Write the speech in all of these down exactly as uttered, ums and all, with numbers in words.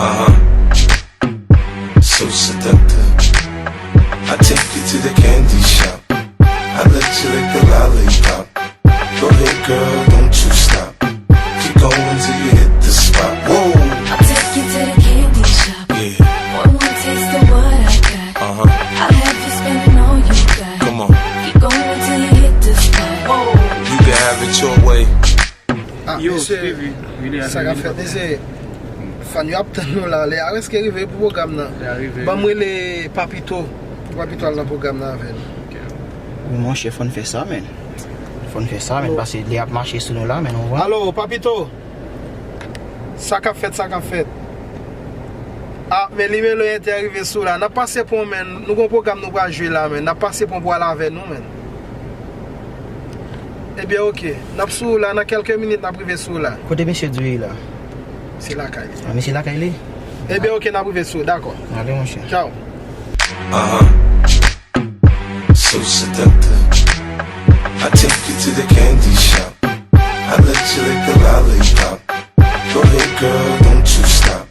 Uh-huh. So seductive. I take you to the candy shop. I let you lick the lollipop. Go ahead, girl, don't you stop. Keep going till you hit the spot. Whoa. I'll take you to the candy shop. Yeah. One more taste of what I got. Uh-huh. I'll have you spending all you got. Come on. Keep going till you hit the spot. Whoa. You can have it your way. Ah, yo, mesye, Stevie, sa k ap fèt, mesye? Fan yo ap tann nou la. Lè a prèske rive pou pwogram nan. Lè a rive. Ban m rele Papito. Pou Papito al nan pwogram nan avè n. Ok. Wi, monchè, fò n fè sa, menn. Fò n fè sa, menn, paske lè ap mache sou nou la, menn, ou wè. Alo, Papito! Sa k ap fèt, sa k ap fèt? Ah, men Limelo Entè rive sou la. N ap pase pran w, menn. Nou gon pwogram nou pral jwe la, menn. N ap pase pran w pou al avè nou, menn. Ebyen, oke. N ap sou la, nan kèlke minit n ap rive sou la. Kote mesye Dre ye la? Se lakay li. Ah, mesye lakay li? Ebyen, oke, n ap rive sou, dakò. Ale, monchè. Tchaw. Uh-huh. So seductive. I take you to the candy shop. I let you lick the lollipop. Go ahead, girl, don't you stop.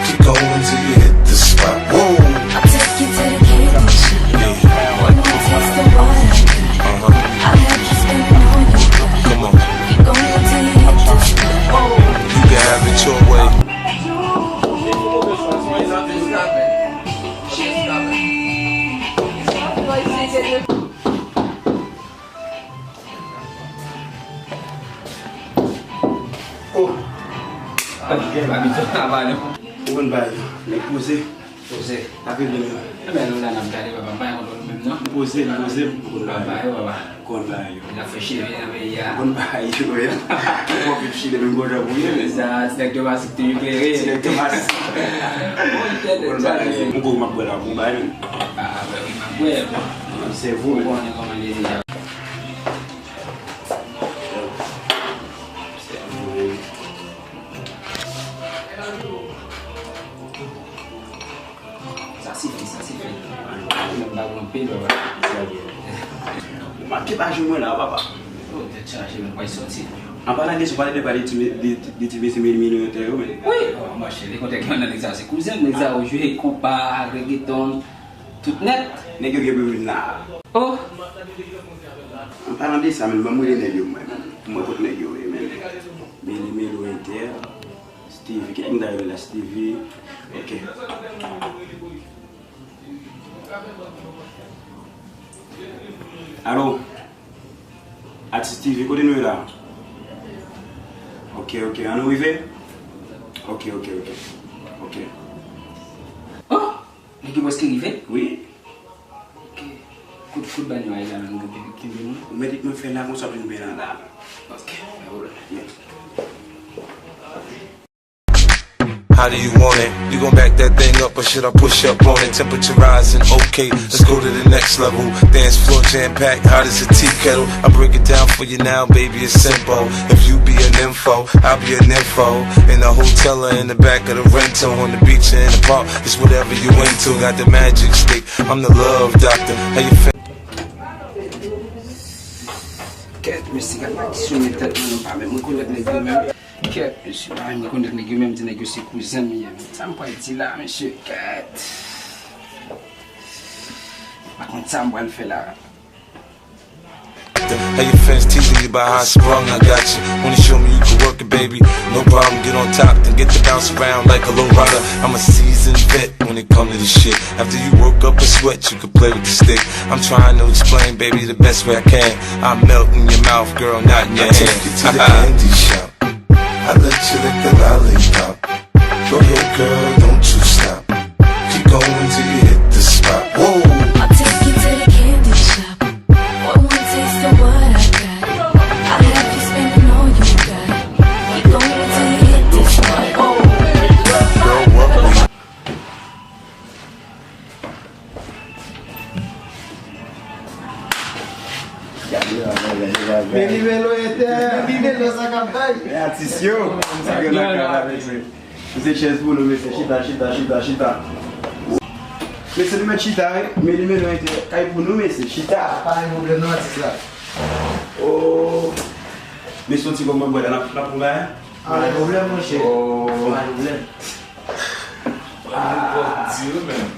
Keep going till you hit the spot. Whoa. I'll take you to the candy shop. Yeah. One more taste of what I got. Uh-huh. I'll have you spending all you got. Come on. Keep going till you hit the spot. Whoa. You can have it your way. Oh. Papito, sa va, non? Ou konn bagay yo. Nèg poze. Poze. Apre byen. Ebyen, nou la n ap gade, papa, m pa gen kontwòl menm, non. M poze, m poze, m konn bagay yo. Papa, yo, papa. M konn bagay yo. N ap fè chile nan peyi a. M konn bagay yo, wi. Ou konn chile menm konn jan pou ye, men. Sa, ti nèg Tomas ki te klere. Ti nèg Tomas. M konn bagay yo. M konn m ap bwè la, m konn bagay menm. Ah, ben wi, m ap bwè, bon. Se vou, men. Ou konnen kòman l ye deja. Sa sifi, sa sifi. Mwen pa pran pil, papa. Ou manke pa jwenn mwen la, papa. Oh, tèt chaje, mwen pa soti. An palan de sou pale de pale ti me- de- de ti mesye mil milyon yo, men. Wi, oh, monchè, li kontan ki yon nèg sa, se kouzen, nèg sa yo jwe konpa, reggaeton, tout nèt. Nèg yo gen pou vin la. Oh. An palan de sa, men, ban m rele nèg yo, mwen, men. Mwen kot nèg yo ye, men. Meli Melo Entè. Stevie, ki nèg m ta rele la, Stevie? Ok. Alo? Atis Stevie, kote nou ye la? Ok, ok, an nou rive? Ok, ok, ok. Ok. Oh! Nèg yo prèske rive? Wi. Ok. Kout, kout banyo a la, nou gen pipi kenbe nou. Ou mèt mwen fè la konsa pou nou byen la. Ok, pa pwoblèm. Yeah. How do you want it? You gon' back that thing up or should I push up on it? Temperature rising, okay, let's go to the next level. Dance floor jam packed, hot as a tea kettle. I break it down for you now, baby, it's simple. If you be an info, I'll be an info. In the hotel or in the back of the rental, on the beach or in the park, it's whatever you into. Got the magic stick, I'm the love doctor. How you feel? Kèt, mesye, gad aksyone tèt mwen, nou pa menm rekonèt nèg yo menm. Kèt, mesye, pa menm rekonèt nèg yo menm, di nèg yo se kouzen m ye. Sa m pral di la, mesye, kèt. Pa konn sa m pral fè la. How your fans teasing you about how I sprung, I got you. Wanna show me you can work it, baby? No problem, get on top, then get to bounce around like a low rider. I'm a seasoned vet when it come to this shit. After you work up a sweat, you can play with the stick. I'm trying to explain, baby, the best way I can. I melt in your mouth, girl, not in your hand. I take you to the candy shop. I let you lick the lollipop. Go ahead, girl, don't you stop. Keep going till you hit the spot. Whoa. I'll take you to the candy shop. One more taste of what I got. I'll have you spending all you got. Keep going till you hit the spot. Whoa. Girl, what we Meli Melo Entè, Meli Melo sa k ap bay. Men atis yo, sa gen nan kay la, mesye. Mesye, chèz pou nou, mesye. Chita, chita, chita, chita. Mesye, nou mèt chita, wi. Meli Melo Entè, kay pou nou, mesye. Chita. Pa gen pwoblèm non, atis la. Oh. Mesye, yon ti kòb mwen bwè la, n ap, n ap pran bagay? Pa gen pwoblèm, monchè. Oh. Pa gen pwoblèm. Yo menm.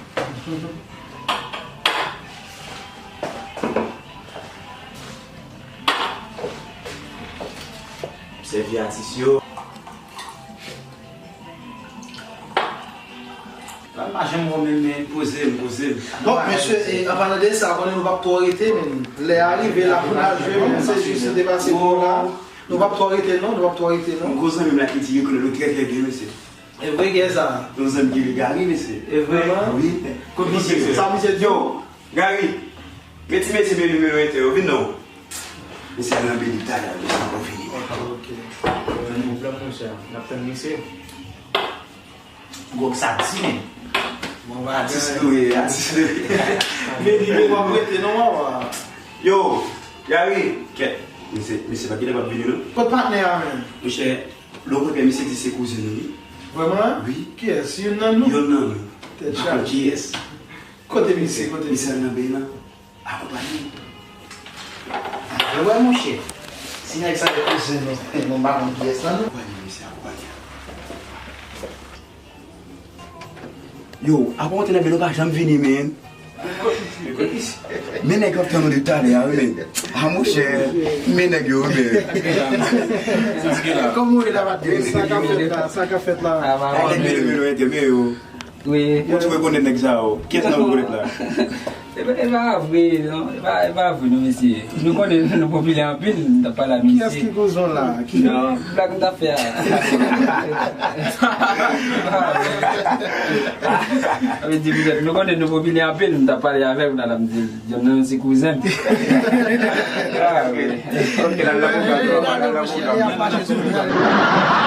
Sèvi atis yo. Sa m pa janm wè menm, men poze m, poze m. Bon, mesye, e, an palan de sa, konnen nou p ap twò rete, men lè a rive la pou n al jwe, men se jis nou te pase pou la. Nou p ap twò rete, non, nou p ap twò rete, non. Yon gwo zanmi m la ki di Rico Lolo trè, trè byen, mesye. E vre, gen sa. Yon zanm ki rele Gary, mesye. E vre? Wi. Kot misye? Sa misye di? Yo, Gary, men ti mesye men nimewo entè yo, vin non. Mesye al nan beni talè, mesye ankò vini. Ok. Fè nou pwoblèm, monchè. N ap tann misye. Gwòg sa di, men. Bon, bagay. Atis nou ye, atis nou ye. Vini, men w ap rete, non, papa. Yo, Gary, kèt. Mesye, mesye pa genlè p ap vini, non. Kot patnè a, menm? Monchè, lè w kontre misye di se kouzen nou, wi. Vrèman? Wi. Kiyès? Youn nan nou? Youn nan nou. Tèt chaje. Kiyès? Kote misye? Kote misye? Misye nan beni la. Akonpanye m. Mwen wè, monchè. Si nèg sa yo kouzen nou, nou pa konn kiyès nan nou. Akonpanye m, mesye, akonpanye m. Yo, apa w te nan beni, nou pa janm vini, men. Men nèg yo ap tann nou de talè a, wi, men. A, monchè, men nèg yo, wi, men. Kòman w ye la, Matye? Sa k ap fèt la? Sa k ap fèt la? Ay, nèg yo, men yo. Wi. Ou tou rekonèt nèg sa yo. Kiyès nan rekonèt la? E pa, e pa vre, non. E pa, e pa vre, non, mesye. Nou konnen nou popilè anpil, nou t ap pale a misye. Kiyès ki kouzen w la? Ki... Non, blag m t ap fè a. Sa vle di, petèt, nou konnen nou popilè anpil, m t ap pale avè l, m t ap di, di, non, se kouzen m. Ah, wi. Ok, la, la, la, la, la, la, la, la.